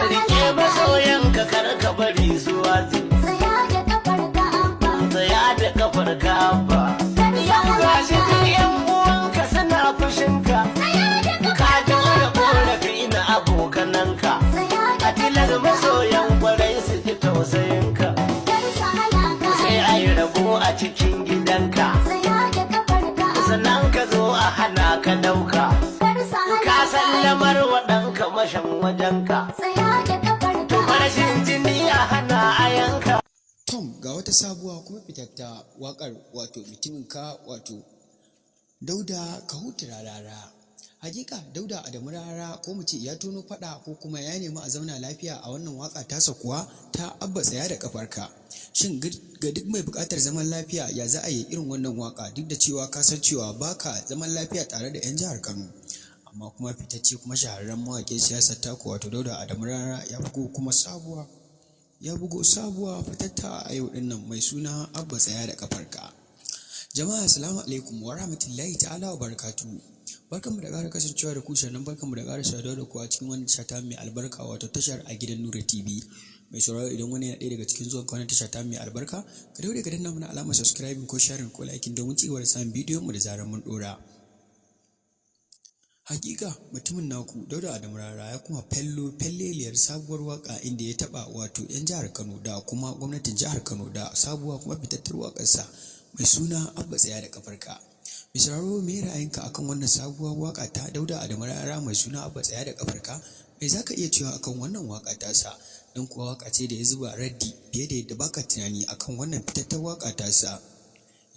Rike masoyanka, kar ka bari su watsi. Tsaya da kafarka, Abba. Tsaya da kafar ka, Abba. Yau gashi duk yan uwanka suna fushinka. Tsaya da Ka kafarka. dora korafi na abokananka. Tsaya da A tilas kafarka. masoyan kwarai su ji tausayinka. Kar su hana ka. Sai a yi rabo a cikin gidanka. Tsaya da kafarka. Sannan ka zo a hana ka dauka. Kar su hana Ka ka. sallamar waɗanka mashan wajenka. Tsaya da kafarka. Farashin jini a hana a yanka. Tom, ga wata sabuwa kuma fitatta waƙar, wato mutumin ka, wato Dauda Kahutu Rarara. Hakika Dauda Adamu Rarara, ko mu ce ya tono faɗa ko kuma ya nemi a zauna lafiya a wannan waka tasa kuwa ta "Abba Tsaya da Kafarka". Shin ga duk mai buƙatar zaman lafiya, ya za a yi irin wannan waka, duk da cewa ka san cewa baka zaman lafiya tare da 'yan jihar Kano? Amma kuma fitacce kuma shahararren mawaƙin siyasar taku, wato Dauda Adamu Rarara, ya bugo kuma sabuwa, ya bugo sabuwa fitatta a yau dinnan mai suna "Abba Tsaya da Kafarka". Jama'a, assalamu alaikum wa rahmatullahi ta'ala wa barakatuhu. Barkanmu da ƙara kasancewa da ku, sannan barkanmu da ƙara saduwa da ku a cikin wannan tasha ta mai albarka, wato tashar a Gidan Nura TV. Mai sauraro, idan wani yana ɗaya daga cikin zuwan wannan tasha ta mai albarka, ka daure ka danna mana alamar subscribing ko sharing ko liking domin ci gaba da samun bidiyon mu da zarar mun ɗora. Hakika mutumin naku Dauda Adamu Rarara ya kuma fello felleliyar sabuwar waka inda ya taba wato 'yan jihar Kano da kuma gwamnatin jihar Kano da sabuwa kuma fitattar waƙarsa mai suna "Abba Tsaya da Kafarka". Mai sauraro, me ra'ayinka akan wannan sabuwar waka ta Dauda Adamu Rarara mai suna "Abba Tsaya da Kafarka"? Me zaka iya cewa akan wannan waka tasa? Don kuwa waka ce da ya zuba raddi fiye da yadda baka tunani akan wannan fitattar waka tasa.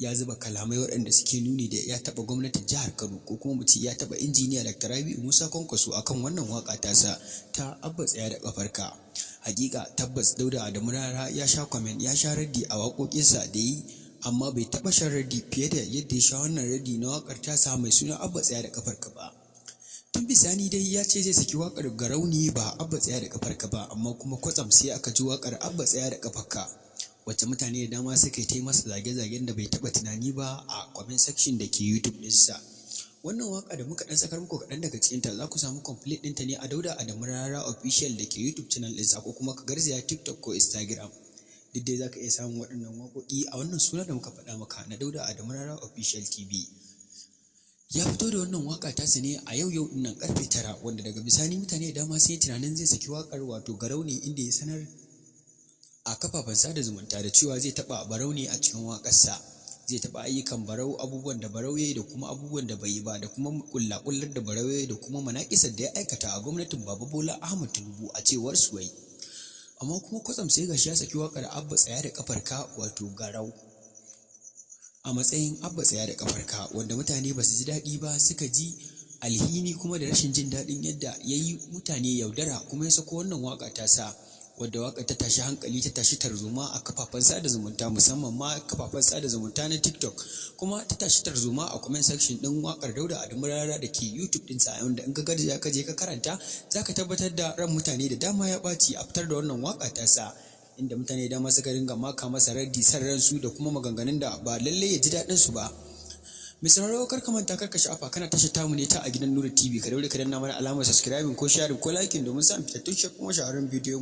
Ya zuba kalamai waɗanda suke nuni da ya taɓa gwamnatin jihar Kano, ko kuma mu ce ya taɓa Injiniya Dr. Rabi'u Musa Kwankwaso akan wannan waƙa tasa ta "Abba Tsaya da Ƙafarka". Hakika tabbas Dauda Adamu Rarara ya sha comment, ya sha raddi a waƙoƙinsa da yi, amma bai taɓa shan raddi fiye da yadda ya sha wannan raddi na waƙar tasa mai suna "Abba Tsaya da Ƙafarka" ba. Tun bisani dai ya ce zai saki waƙar "Garauni", ba "Abba Tsaya da Ƙafarka" ba, amma kuma kwatsam sai aka ji waƙar "Abba Tsaya da Ƙafarka", wacce mutane da dama suka yi ta masa zage-zagen da bai taɓa tunani ba a comment section da ke YouTube ɗinsa. Wannan waƙa da muka ɗan sakar muku kaɗan daga cikinta, za ku samu complete ɗinta ne a Dauda Adamu Rarara Official da ke YouTube channel ɗinsa, ko kuma ka garzaya TikTok ko Instagram. Duk dai za ka iya samun waɗannan waƙoƙi a wannan suna da muka faɗa maka na Dauda Adamu Rarara Official TV. Ya fito da wannan waƙa tasa ne a yau yau ɗinnan karfe 9, wanda daga bisani mutane da dama sun yi tunanin zai saki waƙar wato "Garau" ne, inda ya sanar a kafafen sada zumunta da cewa zai taɓa Barau ne a cikin waƙarsa. Zai taɓa ayyukan Barau, abubuwan da Barau ya yi da kuma abubuwan da bai yi ba, da kuma ƙulla-ƙullar da Barau ya yi, da kuma manaƙisar da ya aikata a gwamnatin Baba Bola Ahmad Tinubu, a cewar Suwai. Amma kuma kwatsam sai gashi ya saki waƙar "Abba Tsaya da Ƙafarka", wato "Garau", a matsayin "Abba Tsaya da Ƙafarka", wanda mutane ba su ji daɗi ba, suka ji alhini kuma da rashin jin daɗin yadda ya yi mutane yaudara kuma ya sako wannan waƙa tasa, wadda waƙar ta tashi hankali, ta tashi tarzoma a kafafen sada zumunta, musamman ma kafafen sada zumunta na TikTok, kuma ta tashi tarzoma a comment section ɗin waƙar Dauda Adamu Rarara da ke YouTube ɗinsa, wanda in ka garzaya ka je ka karanta, za ka tabbatar da ran mutane da dama ya ɓaci a fitar da wannan waƙa tasa, inda mutane da dama suka ringa maka masa raddi san ransu da kuma maganganun da ba lallai ya ji daɗin su ba. Mai sauraro, kar ka manta, kar ka sha'afa, kana tashar tamu ne ta a Gidan Nura TV. Ka daure ka danna mana alamar subscribing ko sharing ko liking domin samun fitattun kuma shahararrun bidiyon mu.